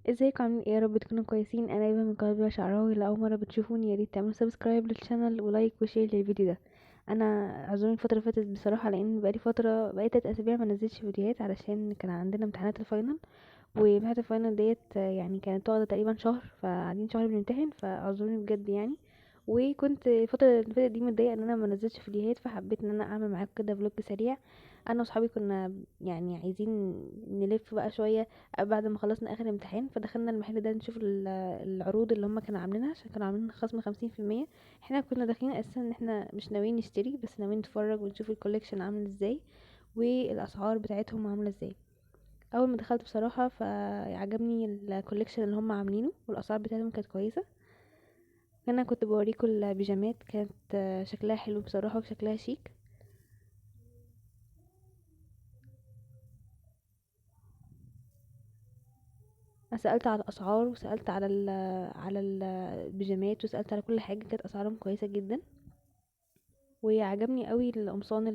ازيكم؟ عاملين ايه؟ يا رب تكونوا كويسين. انا ايفا من قناة بيها شعراوي. لاول مرة بتشوفوني يا ريت تعملوا subscribe لل channel و like و share للفيديو ده. انا اعذروني الفترة اللي فاتت بصراحة، لان بقالي فترة، بقالي 3 اسابيع ما نزلتش فيديوهات علشان كان عندنا امتحانات ال final، وامتحانات ال final ديت كانت واخده تقريبا شهر، فقاعدين شهر بنمتحن، فاعذروني بجد. وكنت الفترة اللي فاتت دي متضايقة ان انا ما نزلتش فيديوهات، فحبيت ان انا اعمل معاكم كده vlog سريع. انا وصحابي كنا عايزين نلف بقى شوية بعد ما خلصنا اخر امتحان، فدخلنا المحل ده نشوف العروض اللي هم كانوا عاملينها، عشان كانوا عاملين خصم 50%. احنا كنا داخلين اساسا ان احنا مش ناويين نشتري، بس ناويين نتفرج ونشوف ال collection عامل ازاي والاسعار بتاعتهم عامله ازاي. اول ما دخلت بصراحة فعجبني ال collection اللي هم عاملينه، والاسعار بتاعتهم كانت كويسة. انا كنت بوريكم البيجامات، كانت شكلها حلو بصراحة وشكلها شيك. انا سالت على الاسعار وسالت على على البيجامات وسالت على كل حاجة، كانت اسعارهم كويسة جدا. وعجبني قوي القمصان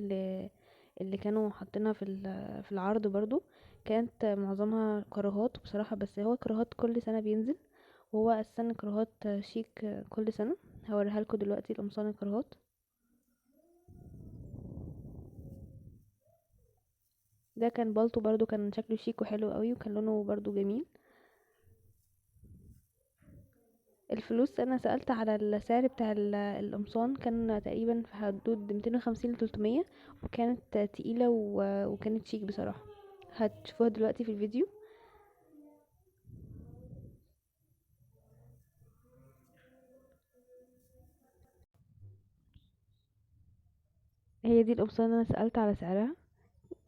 اللي كانوا حاطينها في العرض برضو، كانت معظمها كراهات بصراحة، بس هو كراهات كل سنة بينزل، وهو اساسا كراهات شيك كل سنة. هوريها لكم دلوقتي القمصان الكراهات. ده كان بالطو برضو، كان شكله شيك وحلو قوي، وكان لونه برضو جميل. الفلوس انا سألت على السعر بتاع القمصان، كان تقريبا في حدود 250 ل 300، وكانت تقيلة وكانت شيك بصراحة. هتشوفوها دلوقتي في الفيديو. هي دي القمصان اللي انا سألت على سعرها،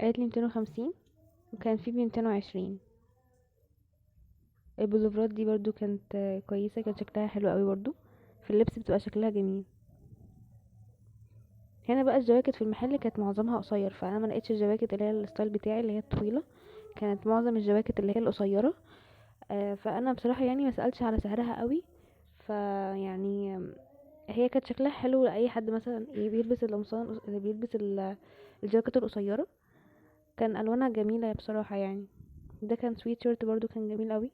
قالت لي 250، وكان في 220. البلوفرات دي برضو كانت كويسة، كان شكلها حلو قوي برضو في اللبس، بتبقى شكلها جميل. هنا بقى الجواكت في المحل كانت معظمها قصير، فانا ما لقيتش الجواكت اللي هي ال style بتاعي اللي هي الطويلة، كانت معظم الجواكت اللي هي القصيرة. فانا بصراحة ما سالتش على سعرها قوي، فيعني هي كانت شكلها حلو لاي حد مثلا بيلبس القمصان، اللي بيلبس الجاكيت القصيرة، كان الوانها جميلة بصراحة. ده كان سويت شيرت برضو، كان جميل قوي.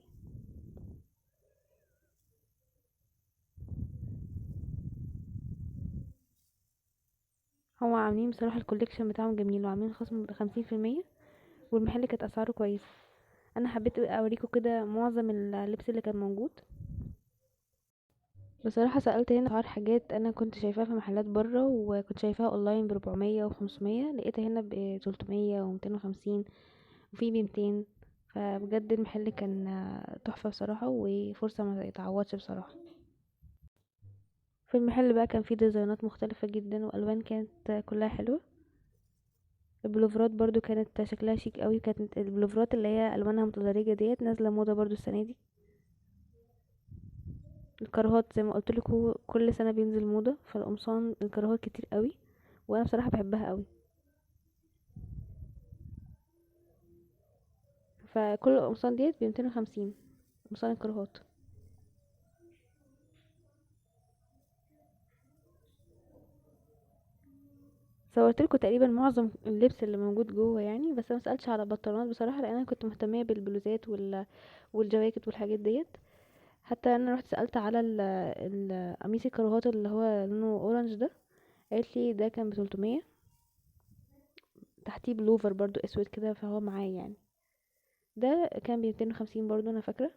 هو عاملين بصراحة ال collection بتاعهم جميل، وعاملين خصم 50%، والمحل كانت اسعاره كويسة. انا حبيت اوريكم كده معظم اللبس اللي كان موجود. بصراحة سألت هنا اسعار حاجات انا كنت شايفاها في محلات بره، وكنت شايفاها اونلاين بربعمية وخمسمية، لقيتها هنا بتلتمية ومتين وخمسين، وفي بمتين. فبجد المحل كان تحفة بصراحة، وفرصة ما يتعوضش بصراحة. في المحل بقى كان فيه ديزاينات مختلفة جدا، والوان كانت كلها حلوة. البلوفرات برضو كانت شكلها شيك قوي، كانت البلوفرات اللي هي الوانها متدرجة ديت نازلة موضة برضو السنة دي. الكراهات زي ما قلت لكم كل سنة بينزل موضة، فالقمصان الكراهات كتير قوي، وانا بصراحة بحبها قوي. فكل القمصان ديت بمتين وخمسين، قمصان الكراهات. صورت لكم تقريبا معظم اللبس اللي موجود جوه بس انا ما سالتش على بطانات بصراحة، لان انا كنت مهتميه بالبلوزات والجواكت والحاجات ديت. حتى انا رحت سالت على قميص الكراهات اللي هو لونه orange ده، قالت لي ده كان بتلتمية، تحتيه بلوفر برضو اسود كده، فهو معايا. ده كان 250 برضو انا فاكره.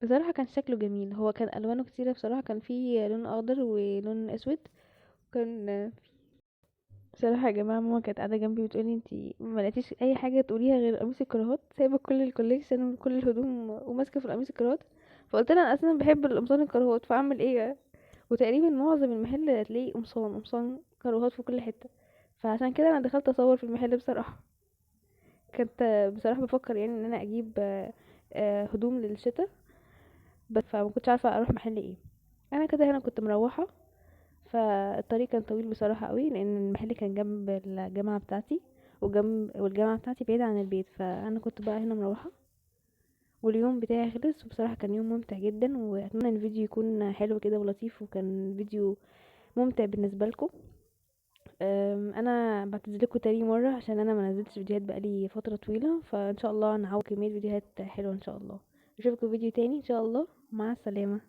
بصراحة كان شكله جميل، هو كان الوانه كتيرة بصراحة، كان فيه لون اخضر ولون اسود. كان بصراحة يا جماعة ماما كانت قاعدة جنبي بتقولي انتي ما لقيتيش اي حاجة تقوليها غير قميص الكراهات، سايبه كل ال collection وكل الهدوم وماسكه في القميص الكراهات. فقلت لها انا اصلا بحب القمصان الكراهات، فاعمل ايه؟ وتقريبا معظم المحل هتلاقي قمصان كراهات في كل حتة، فعشان كده انا دخلت اصور في المحل بصراحة. كنت بصراحة بفكر ان انا اجيب، هدوم للشتاء، بس فما كنتش عارفه اروح محل ايه. انا كده هنا كنت مروحة، فالطريق كان طويل بصراحة قوي، لان المحل كان جنب الجامعة بتاعتي، والجامعة بتاعتي بعيدة عن البيت، فانا كنت بقى هنا مروحة. واليوم بتاعي خلص، وبصراحة كان يوم ممتع جدا، واتمنى ان الفيديو يكون حلو كده ولطيف، وكان فيديو ممتع بالنسبة لكم. انا بعتذر لكم تاني مرة عشان انا ما نزلتش فيديوهات بقالي فترة طويلة، فان شاء الله نعوض كمية فيديوهات حلوة ان شاء الله. اشوفكم في فيديو تاني ان شاء الله، مع السلامة.